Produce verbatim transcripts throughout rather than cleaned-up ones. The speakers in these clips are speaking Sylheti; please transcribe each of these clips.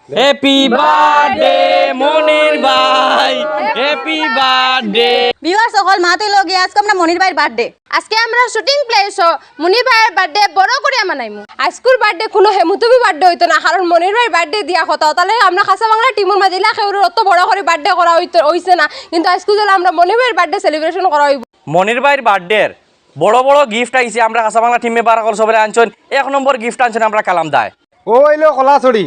Happy birthday মনির ভাই, happy birthday. Viewers সকল, মাত অইলো গিয়া আজকে আমরা মনির ভাইর বার্থডে। আজকে আমরা শুটিং প্লেসো মনির ভাইর বার্থডে বড় করিয়া মানাইমু। আইজকুর বার্থডে কুনু হেমুতুবি বার্থডে অইতো না, কারণ মনির ভাইর বার্থডে দিয়া কথা, তাইলে আমরা খাসা বাংলা টিমর মাঝে ইলা কেউর অত বড় করি বার্থডে করা অইতো, অইছে না। কিন্তু আইজকু যেলা আমরা মনির ভাইর বার্থডে সেলিব্রেশন করা অইবো। মনির ভাইর বার্থডের বড় বড় গিফট আইছে, আমরা খাসা বাংলা টিম মেম্বার সকল সবরে আনছইন। এক নম্বর গিফট আনছইন আমরা কালাম দায়। ও অইলো কলাছড়ি,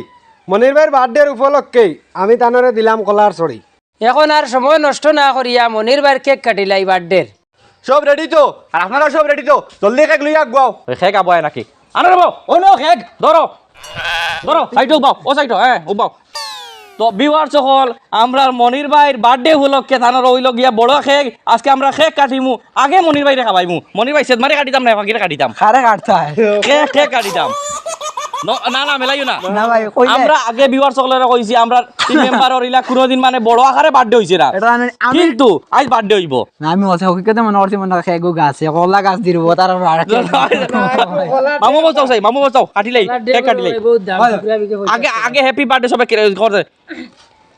মনির ভাইর বার্থডের উপলক্ষে আমি তানরে দিলাম কলার ছড়ি। এখন আর সময় নষ্ট না করিয়া মনির ভাইর কেক কাটিলাই বার্থডের। সব রেডি তো? আর আপনারা সব রেডি তো? জলদি কেক লইয়া আগুয়াও। ওই কেক আবো নাকি? আনো রে বাও, ও নো কেক। ধরো, ধরো, সাইডে উবাও, ও সাইডে, হ্যাঁ, উবাও। তো ভিউয়ার্স সকল, আমরার মনির ভাইর বার্থডে উপলক্ষে তানর অইলো গিয়া বড় কেক। আজকে আমরা কেক কাটিমু, আগে মনির ভাইরে খাবাইমু। মনির ভাই, সেদমারে কাটিতাম না, ফাকিরে কাটিতাম। খারে কাটতা হয়। কেক, কেক কাটিতাম। ন-, না, না, মেলাইও না। না ভাই, কই যায়? আমরা আগে ভিউয়ার্স সকলরে কইছি, আমরা টিম মেম্বার অর ইলা কুনুদিন মানে বড় আকারে বার্থডে অইছে না। এটা আমি, আমি কিন্তু আইজ বার্থডে অইবো। না, আমি হচ্ছে হকিকতে মনে করছি, মনে হয় কেক গাছে, কলা গাছ দিব, তার উপর আর মামু বসাও চাই, মামু বসাও, কাটিলাই, কেক কাটিলাই। আগে, আগে হ্যাপি বার্থডে সবাই করে দে।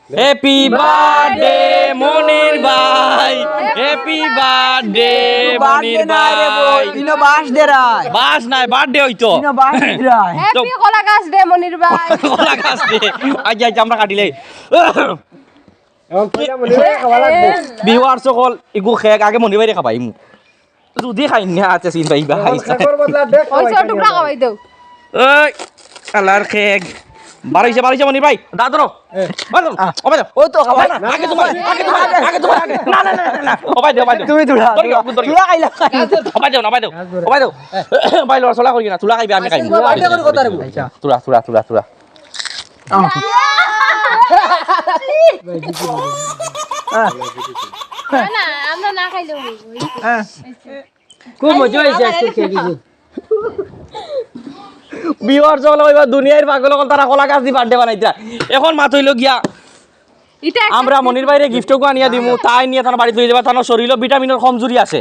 হ্যাপি বার্থডে মনির ভাই, হ্যাপি বার্থডে মনির ভাই। ইনো বাস দে রায়। বাস নাই, বার্থডে অইতো। ইনো বাস দে রায়। হ্যাপি কলা গাছ দে মনির ভাই। কলা গাছ দে। আচ্ছা, আচ্ছা, আমরা কাটিলাই। এখন পয়লা মনির ভাইরে খাওয়া লাগবো। ভিউয়ার্স সকল, ইগু কেক আগে মনির ভাইরে খাবাইমু। যদি খাই না, আচ্ছা, সিন ভাই, ভাই। কেকর বদলা দেখ, ওই খাওয়াই সব টুকরা খাই। খাওয়াই দাও। ওই, আল্লাহর কেক। বার অইছে, বার অইছে মনির ভাই। দা ধরো। বার ধরো। ও ভাই, ও তো খাওয়া না, না। আগে তোমার, আগে তোমার, আগে তোমার, আগে। না, না, না, না, না। ও ভাই দেও, ভাই দেও। তুমি তুলা, ধরি, তুলা। ধরি। তুলা খাইলা। ও ভাই দেও না, ভাই দেও। ও ভাই দেও। ভাই লড়াচড়া করি না, তুলা খাইবে, আমি খাইবো। আজকে তোমার বার্থডে করে কথা রে। আচ্ছা। তুলা, তুলা, তুলা, তুলা। না, না, আমরা না খাইলেও অইবো। খুব মজা অইছে আজকে খেয়ে কিছু। ভিউয়ার্স অকল, অইবা দুনিয়ার পাগল অকল, তারা কলা গাছ দি বার্থডে বানাইতা। এখন মাত অইলো গিয়া, ইটা একটা আমরা মনির ভাইরে গিফট ওগু আনিয়া দিমু, তাই নিয়া তার বাড়িত লই যাবা, তার শরীরও ভিটামিনর কমজুরি আছে।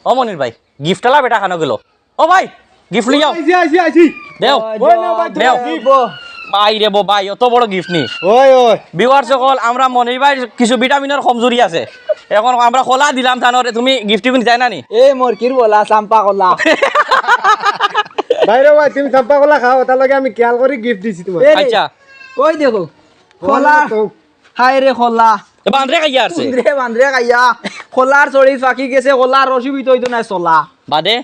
ও মনির ভাই, গিফট আলা বেটা কানো গেল? ও ভাই, গিফট লই যাও। আইছি, আইছি, আইছি। দেও। ওই না ভাই, দেও। Gift। ভাই রে বো ভাই, অত বড় গিফট নি। ওই, ওই। ভিউয়ার্স অকল, আমরা মনির ভাইর কিছু ভিটামিনর কমজুরি আছে। এখন আমরা কলা দিলাম তানরে, তুমি গিফট টিফট নিতায় না নি? এ মোর কির বলা, চাম্পা কলা। ভাই রে ভাই, তুমি চাম্পা কলা খাও, তার লগে আমি খেয়াল করি গিফট দিছি তোমার। এ রে, আচ্ছা। ওই দেখো, কলা কলা। তো। হায় রে কলা। এ বান্দরে খাইয়া আছে। বান্দরে, বান্দরে খাইয়া। কলার ছড়ি ফাঁকি গেছে, কলার রশি বিত অইতো না চলা। বাদে?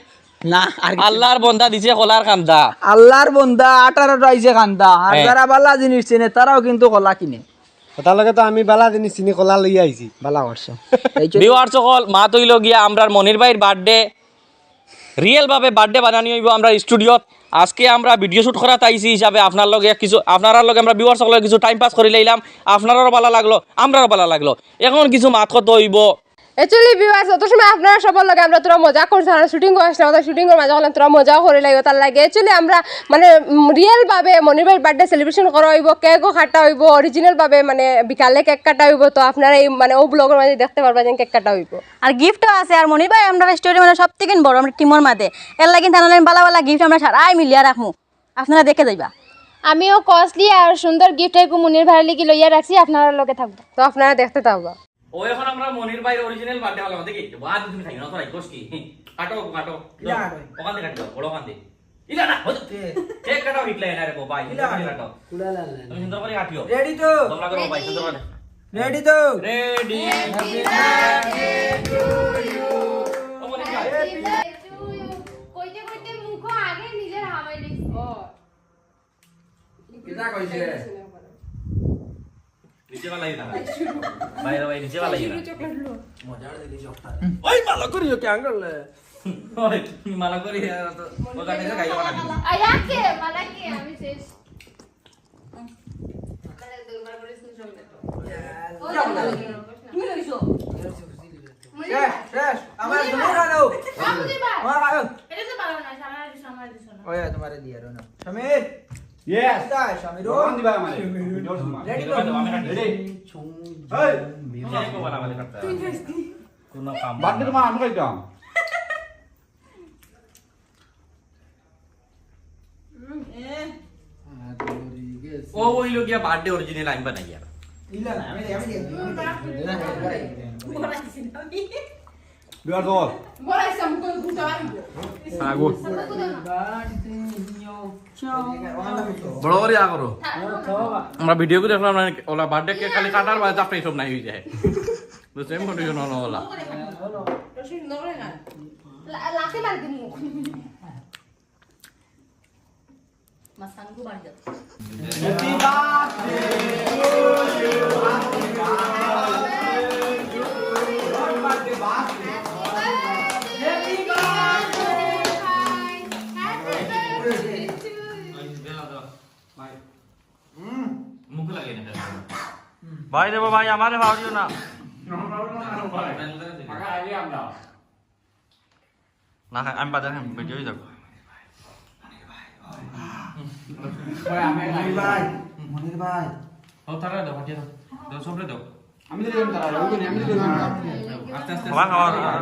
না, আর কিছু না। আল্লাহর বন্দা দিছে কলার কান্দা। আল্লাহর বন্দা আঠারোটা আইছে কান্দা। আর হ্যাঁ। যারা বালা জিনিস চেনে, তারাও কিন্তু কলা কিনে। তার লগে তো আমি বালা জিনিস চিনি, কলা লইয়া আইছি। বালা করছো। এই যে ভিউয়ার্স অকল, মাত অইলো গিয়া আমরার মনির ভাইর বার্থডে। রিয়েল ভাবে বার্থডে বানানি অইবো আমরার স্টুডিওত। আজকে আমরা ভিডিও শুট করাত আইছি হিসাবে আপনার লগে কিছু, আপনারার লগে আমরা ভিউয়ার্স অকলর লগে কিছু টাইম পাস করি লাইলাম। আপনারারও বালা লাগলো, আমরারও বালা লাগলো। এখন কিছু মাত কথা অইবো। Actually ভিউয়ার্স, অত সময় আপনারা সবর লগে আমরা থুড়া মজা করছি, আমরা শুটিং করে আসলাম, আমরা শুটিং করে মজা করলাম, থুড়া মজাও করি লাইবো তার লাগি। Actually আমরা মানে, উম, রিয়েল ভাবে মনির ভাইর বার্থডে সেলিব্রেশন করা অইবো, কেকও কাটা অইবো, অরিজিনাল ভাবে মানে বিকালে কেক কাটা অইবো। তো আপনারা এই মানে ও ব্লগর মাঝে দেখতে পারবা যে কেক কাটা অইবো। আর গিফটও আছে, আর মনির ভাই আমরার স্টুডিওর মাঝে সব থাকি বড়, আমরার টিমর মাঝে। এর লাগি তার লাগি বালা বালা গিফট আমরা সারাই মিলিয়া রাখমু, আপনারা দেখে যাইবা। আমিও কস্টলি আর সুন্দর গিফট এগু মনির ভাইর লাগি লইয়া রাখছি, আপনারার লগে থাকবো। তো আপনারা দেখতে থাকবা। ও এখন আমরা মনির ভাইর অরিজিনাল বার্থডে হলো দেখি। বাদ তুমি খাই না, তোরাই কষ্ট কি? কাটো, কাটো। ইলা কাটো। ওখান থেকে কাটো, বড় ওখান থেকে। ইলা না, হইতো। কে? কেক কাটাও হিট লাগে না রে বাবা, ইলা ইলা কাটো। কাটো। উলা লা লা। তুমি সুন্দর করে কাটিও। রেডি তো? তোমরা করো ভাই, সুন্দর করে। রেডি তো? Ready. Happy birthday to you। ও মনির ভাই। Happy birthday to you। কইতে কইতে মুখ আগে নিজের হামাই লেগেছে। ও। কিতা কইছে? নিচে বালাই না। ভাই রে ভাই, নিচে বালাই না। চকলেট লো। মজার জিনিস একটা। ওই মালা করিও কে আঙ্গল? ওই মালা করি, আর তো ও কাটে খাইও না। আয়া কে? মালা কে? আমি শেষ। মানে দুর্বার করে শুনছো না তো। ওই তুমি লইছো। শেষ, শেষ। আমার জন্য খাও। খাও দিবা। আমার খাও। এটা তো পারো না, সামনে দিছো, আমার দিছো না। ওই তোমারে দিয়ে রো না। সমীর। Yes। কোথায় সমীর? দোকান দিবা আমারে। ভিডিওর সময়। রেডি তো? রেডি। ছুম, এই। ছুম, বিমা। এই, বাবা, আমারে কাটতে হবে। তুই ফেস দি। কোনো কাম বার্থডে নাই। তোমার আমি খাইতাম। হুম, এ। আর তোর এই যে ও অইলো গিয়া বার্থডে অরিজিনাল, আমি বানাই আর। ইলা না, আমি, আমি, আমি, বড়াইছি না আমি। বিয়ার দল। বড়াইছি আমি, কই গুটা আনবো। আগো। বড় করে আ করো। আমরা ভিডিও করে দেখলাম না, ওলা বার্থডে কেক খালি কাটার বাদে তারপরে সব নাই অই যায়। তো সেম কন্ডিশন হলো ওলা। রশি সুন্দর করে না। লা-, লাথি মারি দিমু। মাসাঙ্গু বাড়ি যাও। মুখে লাগে না। ভাই দেবো ভাই, আমারে ভাবিও না। না খাই, আমি বাজার খাই, ভিডিও যাবো। মনির ভাই, মনির ভাই। ও তারা দাও, ফাটিয়ে দাও। দাও, সবরে দাও। আমি দিলাম তারা, আমি দিলাম। আস্তে আস্তে। খাওয়া খাওয়া।